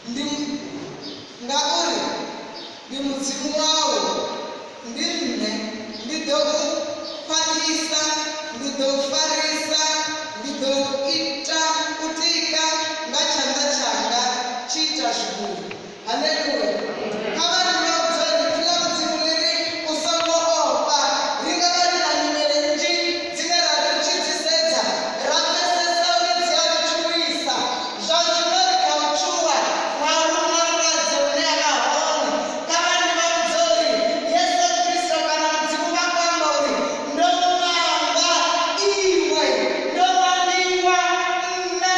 Ndi ngauri ndi Mudzimu wau, ndi Nṋe, ndi ḓo u khwaṱhisa, ndi ḓo u farisa, ndi ḓo u ita u tika nga tshanḓa tshanga tshiita zwivhuya. Haleluya! Kha vha ri vha vhudze uri Ipfi ḽa Mudzimu ḽi ri, U songo ofha. Ri nga vha ri na nyimele nnzhi dzine ra ri tshi dzi sedza ra pfesesa uri dzi a ri tshuwisa. Zwa zwino ri kha u tshuwa ngauri hu na vhulwadze vhune ha vha hone. Kha vha ndi vha vhudze uri Yesu Kristo kana Mudzimu vha khou amba uri, Ndo nanga iwe, ndo nangiwa nṋe.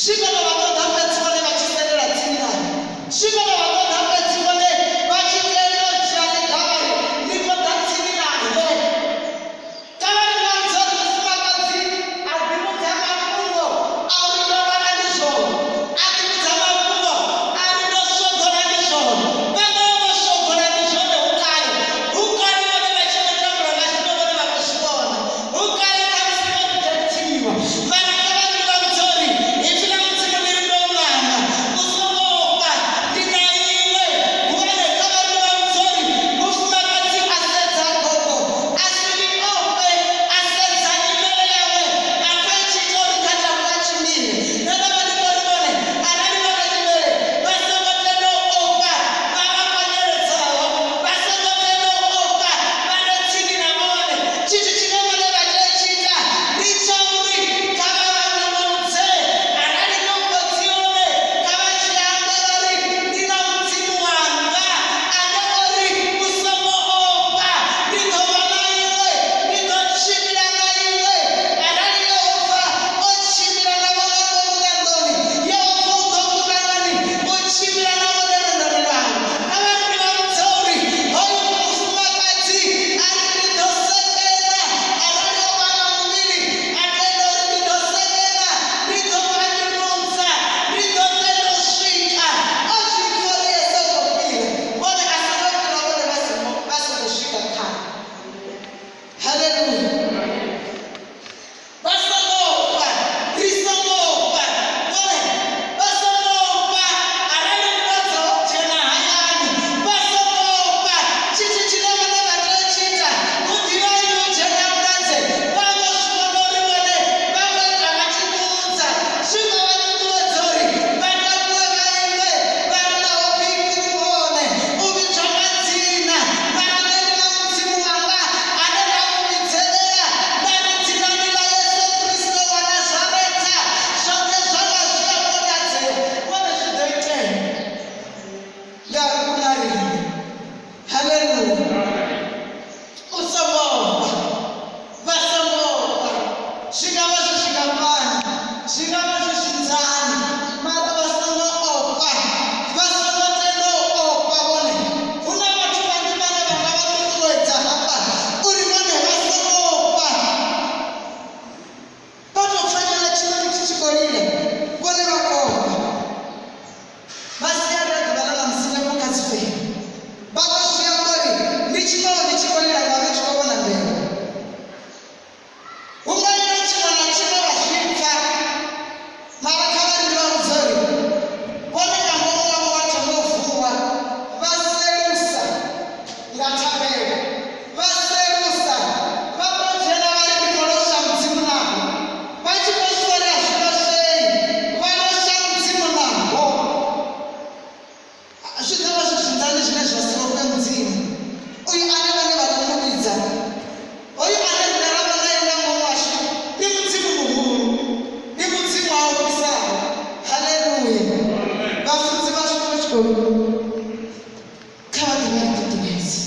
Tshi kone vha ṱoḓa fhedzi vhone vha tshi sendela tsini nae. Tshi kone vha ṱoḓa fhedzi vhone vha tshi tenda u dzhia ḽiga vha ri ndi khou ḓa tsini nae. Kha vha ri vha vhudza uri mufumakadzi a ḓivhudza mafhungo a uri ndo lwala ndi zwone, a ḓivhudza mafhungo a ri ndo swogola ndi zwone. Vha nga vha vho swogola ndi zwone hu kale, hu kale vhone vha tshi khou tambula nga zwine vhone vha khou zwi vhona, hu kale khamusi vho rejectiwa. Mara kha vha ri vha vhudza uri ipfi ḽa Mudzimu ḽi ri ndo u nanga, u songo ofha, ndi na iwe. Hone kha vha ri vha vhudza uri mufumakadzi a sedza gogo a si ḽi ofhe, a sedza nyimele yawe, a pfa i tshi ita uri kha takuwe a tshimbile. Nṋe ndo vha ndi khou ri vhone arali vha na nyimele vha songo tenda u ofha vha vha kanyeledzaho, vha songo tenda u ofha vha re tsini na vhone. Tshithu tshine vhone vha tea u tshi ita ndi tsha uri kha vha vha ṋuṋudze, arali nungo dzi hone kha vha tshi ambe vha ri ndi na Mudzimu wanga ane o ri u songo ofha, ndi ḓo vha na iwe, ndi ḓo tshimbila na iwe. Arali Yehova o tshimbila na vho nga ngomu lwendoni, Yehova u ḓo kunda ngani u tshimbila na vhone lwendoni lwavho. Kha vha ri ndi vha vhudze uri hoyu mufumakadzi a ri ndi ḓo sekena arali o vha na muvhili, a tenda uri ndi ḓo sekena, ndi ḓo vhanyuludza, ndi ḓo tenda u swika. O zwi pfa uri Yesu u khou fhira, vhone a songo fhira vhone vha songo vha songo swika khae. Haleluya! Vha songo ofha, ri songo ofha, vhone vha songo ofha arali mulwadze o dzhena hayani, vha songo ofha. Tshithu tshine vhone vha tea u tshi ita hu ḓivha nnyi u dzhena mulwadze, vha vho zwi vhona uri vhone vha khou ita vha tshi vhudza, zwi khou vha ṱuṱuwedza uri vha takuwe vha ime vha ri naho BP vhu hone, u vhidzwa nga dzina, mara nṋe ndi na Mudzimu wanga ane nda mu vhidzelela nda ri dzinani ḽa Yesu Kristo wa Nazaretha, zwoṱhe zwanga zwi a konadzea. Vhone zwi ḓo itea ngauri u na riṋe. Haleluya! U songo ofha, vha songo ofha. Zwi nga vha zwi zwingafhani, zwi nga vha zwi zwinzani, mara vha songo ofha, vha songo tenda u ofha vhone. Hu na vhathu vhanzhi vhane vha nga vha ṱuṱuwedza hafha uri vhone vha songo ofha. Vha tou pfanyana tshiṋoni tshi tshi khou lila, vhone vha khou ofha. Masiari a ḓuvha ḽa ṋamusi ndapfu kha tshifhe. Vha ḓo zwi amba uri ndi tshiṋoni tshi khou lila ngauri tshi khou vhona mbevha. Hu nga lila tshiṅwe na tshiṅwe vha zwi pfa, mara kha vha ri ndi vha vhudze uri vhone nga ngomu wavho vha thoma u vuwa vha selusa nga thabelo, vha selusa vha tou dzhena vha ri ndi khou losha Mudzimu naho. Vha tshi khou zwi uri a zwi loshei, vha losha Mudzimu naho. Zwi ḓo vha zwi zwinzani zwine zwa si ofhe Mudzimu, uyu ane vhone vha khou mu vhidza, hoyu ane riṋe ra vha nae nga ngomu hashu ndi Mudzimu muhulu, ndi Mudzimu a ofhisaho. Haleluya! Vhafunzi vhashu vha tshi khou kha vha ḓe vha ri ṱuṱuwedze.